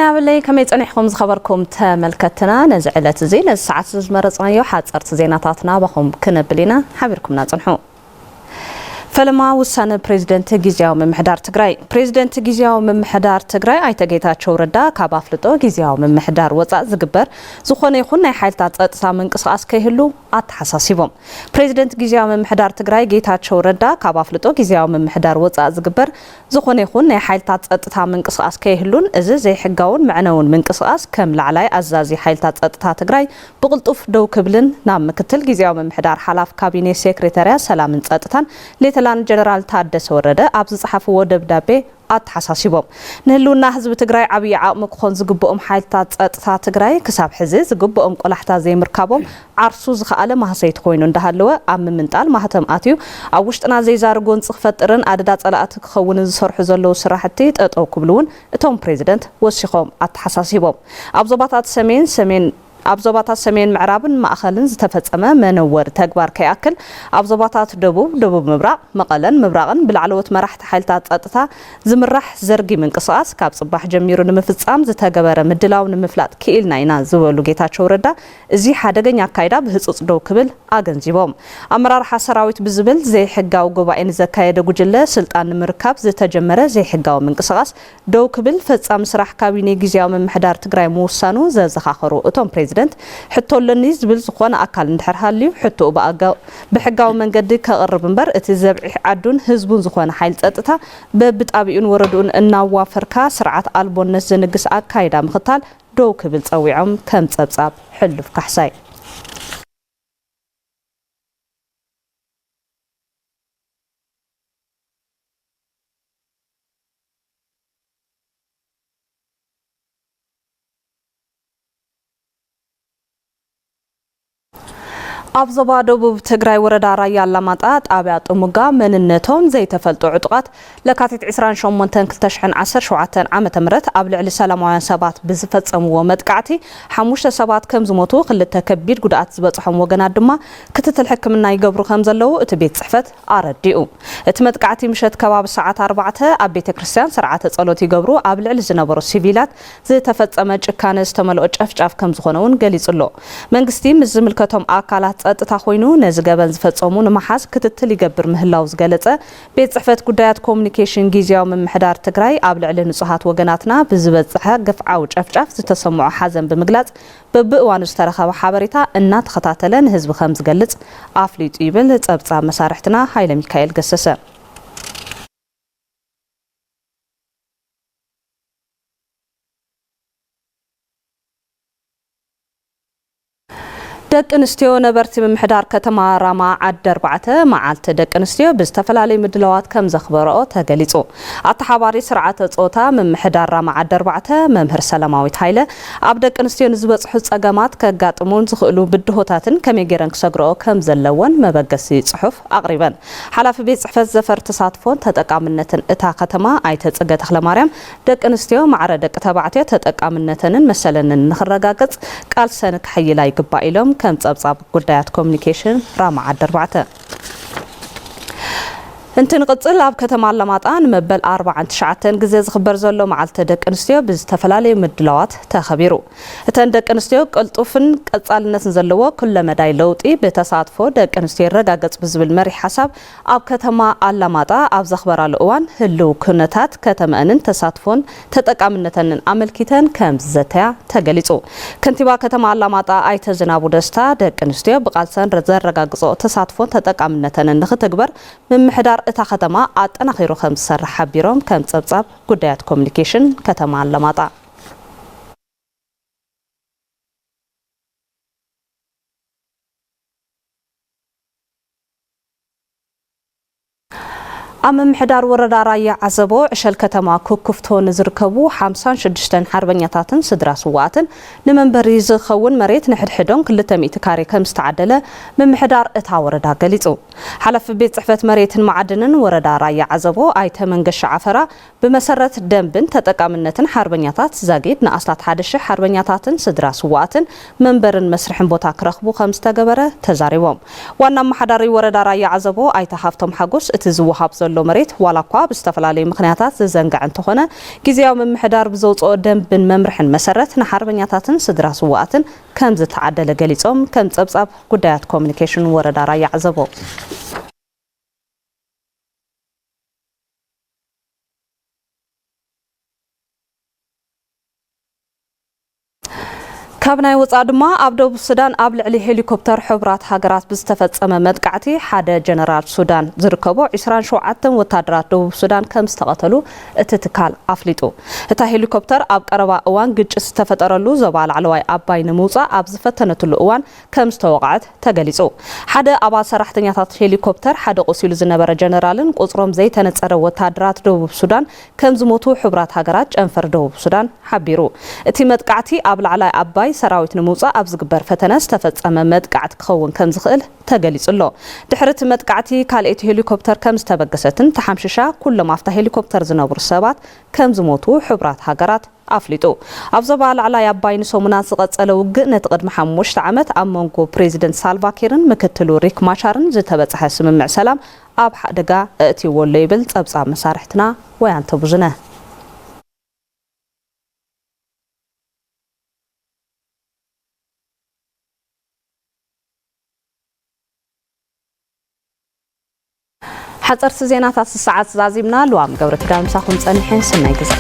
ናብለይ ከመይ ጸኒሕኩም ዝኸበርኩም ተመልከትና? ነዚ ዕለት እዚ ነዚ ሰዓት እዚ ዝመረጽናዮ ሓጸርቲ ዜናታት ናባኹም ክነብል ኢና። ሓቢርኩምና ጽንሑ። ፈለማ ውሳነ ፕሬዚደንት ግዝያዊ ምምሕዳር ትግራይ። ፕሬዚደንት ግዝያዊ ምምሕዳር ትግራይ ኣይተ ጌታቸው ረዳ ካብ ኣፍልጦ ግዝያዊ ምምሕዳር ወፃእ ዝግበር ዝኾነ ይኹን ናይ ሓይልታት ጸጥታ ምንቅስቓስ ከይህሉ ኣተሓሳሲቦም። ፕሬዚደንት ግዝያዊ ምምሕዳር ትግራይ ጌታቸው ረዳ ካብ ኣፍልጦ ግዝያዊ ምምሕዳር ወፃእ ዝግበር ዝኾነ ይኹን ናይ ሓይልታት ጸጥታ ምንቅስቓስ ከይህሉን እዚ ዘይሕጋውን መዕነውን ምንቅስቓስ ከም ላዕላይ ኣዛዚ ሓይልታት ጸጥታ ትግራይ ብቕልጡፍ ደው ክብልን ናብ ምክትል ግዝያዊ ምምሕዳር ሓላፍ ካቢኔ ሴክሬታርያ ሰላምን ጸጥታን ሌተናል ጀነራል ታደሰ ወረደ ኣብ ዝጸሓፍዎ ደብዳቤ ኣተሓሳሲቦም። ንህልውና ህዝቢ ትግራይ ዓብዪ ዓቕሚ ክኾን ዝግብኦም ሓይልታት ጸጥታ ትግራይ ክሳብ ሕዚ ዝግብኦም ቆላሕታ ዘይምርካቦም ዓርሱ ዝኸኣለ ማህሰይቲ ኮይኑ እንዳሃለወ ኣብ ምምንጣል ማህተም ኣትዩ ኣብ ውሽጥና ዘይዛሪ ጎንፂ ክፈጥርን ኣደዳ ጸላእቲ ክኸውንን ዝሰርሑ ዘለዉ ስራሕቲ ጠጠው ክብሉ እውን እቶም ፕሬዚደንት ወሲኾም ኣተሓሳሲቦም። ኣብ ዞባታት ሰሜን ሰሜን ኣብ ዞባታት ሰሜን ምዕራብን ማእኸልን ዝተፈጸመ መነወሪ ተግባር ከይኣክል ኣብ ዞባታት ደቡብ፣ ደቡብ ምብራቕ፣ መቐለን ምብራቕን ብላዕለዎት መራሕቲ ሓይልታት ጸጥታ ዝምራሕ ዘርጊ ምንቅስቓስ ካብ ጽባሕ ጀሚሩ ንምፍጻም ዝተገበረ ምድላው ንምፍላጥ ክኢልና ኢና ዝበሉ ጌታቸው ረዳ፣ እዚ ሓደገኛ ኣካይዳ ብህጹጽ ደው ክብል ኣገንዚቦም። ኣመራርሓ ሰራዊት ብዝብል ዘይሕጋዊ ጉባኤ ንዘካየደ ጉጅለ ስልጣን ንምርካብ ዝተጀመረ ዘይሕጋዊ ምንቅስቓስ ደው ክብል ፈጻሚ ስራሕ ካቢኔ ግዝያዊ ምምሕዳር ትግራይ ምውሳኑ ዘዘኻኸሩ እቶም ፕሬዚደንት፣ ሕቶ ኣለኒ ዝብል ዝኾነ ኣካል እንድሕር ሃልዩ ሕቶኡ ብኣጋ-፣ ብሕጋዊ መንገዲ ከቕርብ እምበር እቲ ዘብዒሕ ዓዱን ህዝቡን ዝኾነ ሓይሊ ጸጥታ በብጣቢኡን ወረድኡን እናዋፈርካ ስርዓት ኣልቦነት ዘንግስ ኣካይዳ ምኽታል ደው ክብል ጸዊዖም። ከም ጸብጻብ ሕሉፍ ካሕሳይ። ኣብ ዞባ ደቡብ ትግራይ ወረዳ ራያ ኣላማጣ ጣብያ ጥሙጋ መንነቶም ዘይተፈልጡ ዕጡቓት ለካቲት ዕስራን ሸሞንተን ክልተ ሽሕን ዓሰርተ ሸውዓተን ዓመተ ምህረት ኣብ ልዕሊ ሰላማውያን ሰባት ብዝፈጸምዎ መጥቃዕቲ ሓሙሽተ ሰባት ከም ዝሞቱ፣ ክልተ ከቢድ ጉድኣት ዝበጽሖም ወገናት ድማ ክትትል ሕክምና ይገብሩ ከም ዘለዉ እቲ ቤት ጽሕፈት ኣረዲኡ። እቲ መጥቃዕቲ ምሸት ከባቢ ሰዓት ኣርባዕተ ኣብ ቤተ ክርስቲያን ስርዓተ ጸሎት ይገብሩ ኣብ ልዕሊ ዝነበሩ ሲቪላት ዝተፈጸመ ጭካነ ዝተመልኦ ጨፍጫፍ ከም ዝኾነ እውን ገሊጹ ኣሎ። መንግስቲ ምስ ዝምልከቶም ኣካላት ጸጥታ ኮይኑ ነዚ ገበን ዝፈጸሙ ንምሓዝ ክትትል ይገብር ምህላው ዝገለጸ ቤት ጽሕፈት ጉዳያት ኮሙኒኬሽን ግዝያዊ ምምሕዳር ትግራይ ኣብ ልዕሊ ንጹሃት ወገናትና ብዝበጽሐ ግፍዓዊ ጨፍጫፍ ዝተሰምዖ ሓዘን ብምግላጽ በብእዋኑ ዝተረኸበ ሓበሬታ እናተኸታተለ ንህዝቢ ከም ዝገልጽ ኣፍሊጡ ይብል ጸብጻብ መሳርሕትና ሃይለ ሚካኤል ገሰሰ። ደቂ ኣንስትዮ ነበርቲ ምምሕዳር ከተማ ራማ ዓዲ ኣርባዕተ መዓልቲ ደቂ ኣንስትዮ ብዝተፈላለዩ ምድላዋት ከም ዘኽበረኦ ተገሊጹ። ኣተሓባሪ ስርዓተ ጾታ ምምሕዳር ራማ ዓዲ ኣርባዕተ መምህር ሰላማዊት ሃይለ ኣብ ደቂ ኣንስትዮ ንዝበጽሑ ጸገማት ከጋጥሙን ዝኽእሉ ብድሆታትን ከመይ ገይረን ክሰግረኦ ከም ዘለወን መበገሲ ጽሑፍ ኣቕሪበን። ሓላፊ ቤት ጽሕፈት ዘፈር ተሳትፎን ተጠቃምነትን እታ ከተማ ኣይተ ጽገ ተኽለማርያም፣ ደቂ ኣንስትዮ ማዕረ ደቂ ተባዕትዮ ተጠቃምነተንን መሰለንን ንኽረጋገጽ ቃልሰን ክሕይላ ይግባእ ኢሎም ከም ጸብጻብ ጉዳያት ኮሙኒኬሽን ራማ ዓዲ ኣርባዕተ። እንትንቕጽል ኣብ ከተማ ኣላማጣ ንመበል ኣርባዓን ትሽዓተን ግዜ ዝኽበር ዘሎ መዓልቲ ደቂ ኣንስትዮ ብዝተፈላለዩ ምድላዋት ተኸቢሩ። እተን ደቂ ኣንስትዮ ቅልጡፍን ቀጻልነትን ዘለዎ ኩለመዳይ ለውጢ ብተሳትፎ ደቂ ኣንስትዮ ይረጋገጽ ብዝብል መሪሕ ሓሳብ ኣብ ከተማ ኣላማጣ ኣብ ዘኽበራሉ እዋን ህልው ኩነታት ከተመአንን ተሳትፎን ተጠቃምነተንን ኣመልኪተን ከም ዝዘተያ ተገሊጹ። ከንቲባ ከተማ ኣላማጣ ኣይተ ዝናቡ ደስታ ደቂ ኣንስትዮ ብቃልሰን ዘረጋግጾ ተሳትፎን ተጠቃምነተንን ንኽትግበር ምምሕዳር እታ ከተማ ኣጠናኺሩ ከም ዝሰርሕ ሓቢሮም ከም ጸብጻብ ጉዳያት ኮሙኒኬሽን ከተማ ኣላማጣ። ኣብ ምምሕዳር ወረዳ ራያ ዓዘቦ ዕሸል ከተማ ኩኩፍቶ ንዝርከቡ ሓምሳን ሽዱሽተን ሓርበኛታትን ስድራ ስዋኣትን ንመንበሪ ዝኸውን መሬት ንሕድሕዶም ክልተ ሚእቲ ካሬ ከም ዝተዓደለ ምምሕዳር እታ ወረዳ ገሊጹ። ሓላፊ ቤት ጽሕፈት መሬትን መዓድንን ወረዳ ራያ ዓዘቦ ኣይተ መንገሻ ዓፈራ ብመሰረት ደንብን ተጠቃምነትን ሓርበኛታት ዛጊድ ንኣስታት ሓደ ሽሕ ሓርበኛታትን ስድራ ስዋኣትን መንበርን መስርሕን ቦታ ክረኽቡ ከም ዝተገበረ ተዛሪቦም። ዋና ኣመሓዳሪ ወረዳ ራያ ዓዘቦ ኣይተ ሃፍቶም ሓጎስ እቲ ዝወሃብ ዘሎ ዘሎ መሬት ዋላ እኳ ብዝተፈላለዩ ምኽንያታት ዝዘንግዐ እንተኾነ፣ ግዝያዊ ምምሕዳር ብዘውፅኦ ደንብን መምርሕን መሰረት ንሓርበኛታትን ስድራ ስውኣትን ከም ዝተዓደለ ገሊፆም፣ ከም ፀብፃብ ጉዳያት ኮሚኒኬሽን ወረዳ ራያ ዓዘቦ። ካብ ናይ ወፃኢ ድማ፣ ኣብ ደቡብ ሱዳን ኣብ ልዕሊ ሄሊኮፕተር ሕቡራት ሃገራት ብዝተፈጸመ መጥቃዕቲ ሓደ ጀነራል ሱዳን ዝርከቦ ዕስራን ሸውዓተን ወታደራት ደቡብ ሱዳን ከም ዝተቐተሉ እቲ ትካል ኣፍሊጡ። እታ ሄሊኮፕተር ኣብ ቀረባ እዋን ግጭት ዝተፈጠረሉ ዞባ ላዕለዋይ ኣባይ ንምውጻእ ኣብ ዝፈተነትሉ እዋን ከም ዝተወቕዐት ተገሊጹ። ሓደ ኣባል ሰራሕተኛታት ሄሊኮፕተር፣ ሓደ ቆሲሉ ዝነበረ ጀነራልን ቁጽሮም ዘይተነጸረ ወታደራት ደቡብ ሱዳን ከም ዝሞቱ ሕቡራት ሃገራት ጨንፈር ደቡብ ሱዳን ሓቢሩ። እቲ መጥቃዕቲ ኣብ ላዕላይ ኣባይ ሰራዊት ንምውጻእ ኣብ ዝግበር ፈተነ ዝተፈጸመ መጥቃዕቲ ክኸውን ከም ዝኽእል ተገሊጹ ኣሎ። ድሕሪ እቲ መጥቃዕቲ ካልኣይቲ ሄሊኮፕተር ከም ዝተበገሰትን ተሓምሽሻ ኩሎም ኣብታ ሄሊኮፕተር ዝነብሩ ሰባት ከም ዝሞቱ ሕቡራት ሃገራት ኣፍሊጡ። ኣብ ዞባ ላዕላይ ኣባይ ንሰሙናት ዝቐጸለ ውግእ ነቲ ቅድሚ ሓሙሽተ ዓመት ኣብ መንጎ ፕሬዚደንት ሳልቫኪርን ምክትሉ ሪክ ማቻርን ዝተበጽሐ ስምምዕ ሰላም ኣብ ሓደጋ ኣእትይዎ ኣሎ ይብል ጸብጻብ መሳርሕትና ወያንተ ብዙነ። ሓፀርቲ ዜናታት ሰዓት ዛዚምና። ልዋም ገብረ ኪዳን ምሳኹም ጸኒሐ። ሰናይ ግዜ።